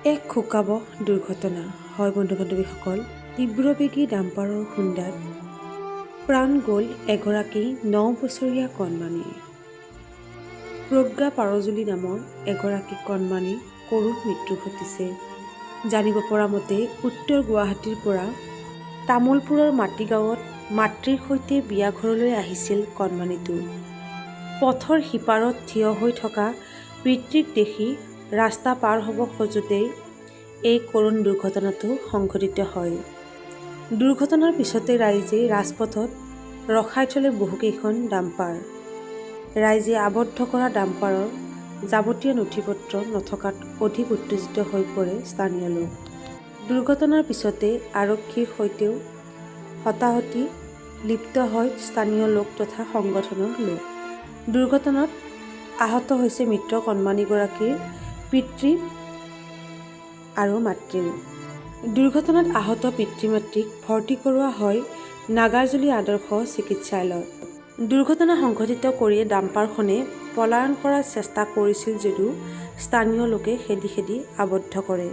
এক শোকাৱহ দুৰ্ঘটনা। হয় বন্ধু বান্ধৱীসকল, তীব্ৰবেগী ডাম্পাৰৰ খুন্দাত প্ৰাণ গ'ল এগৰাকী 9 বছৰীয়া কণমানিৰ। প্ৰজ্ঞা পাৰজুলি নামৰ এগৰাকী কণমানিৰ কৰুণ মৃত্যু ঘটিছে। জানিব পৰা মতে, উত্তৰ গুৱাহাটীৰ পৰা তামুলপুৰৰ মাটিগাঁৱত মাতৃৰ সৈতে বিয়াঘৰলৈ আহিছিল কণমানিটো। পথৰ সিপাৰত থিয় হৈ থকা পিতৃক দেখি ৰাস্তা পাৰ হ'ব খোজোতেই এই কৰুণ দুৰ্ঘটনাটো সংঘটিত হয়। দুৰ্ঘটনাৰ পিছতে ৰাইজে ৰাজপথত ৰখাই থলে বহুকেইখন ডাম্পাৰ। ৰাইজে আবদ্ধ কৰা ডাম্পাৰৰ যাৱতীয় নথি-পত্ৰ নথকাত অধিক উত্তেজিত হৈ পৰে স্থানীয় লোক। দুৰ্ঘটনাৰ পিছতে আৰক্ষীৰ সৈতেও হতাহতি লিপ্ত হয় স্থানীয় লোক তথা সংগঠনৰ লোক। দুৰ্ঘটনাত আহত হৈছে মৃত কণমানিগৰাকীৰ পিতৃ আৰু মাতৃও। দুৰ্ঘটনাত আহত পিতৃ-মাতৃক ভৰ্তি কৰোৱা হয় নাগাৰজুলি আদৰ্শ চিকিৎসালয়ত। দুৰ্ঘটনা সংঘটিত কৰিয়ে ডাম্পাৰখনে পলায়ন কৰাৰ চেষ্টা কৰিছিল যদিও স্থানীয় লোকে খেদি খেদি আবদ্ধ কৰে।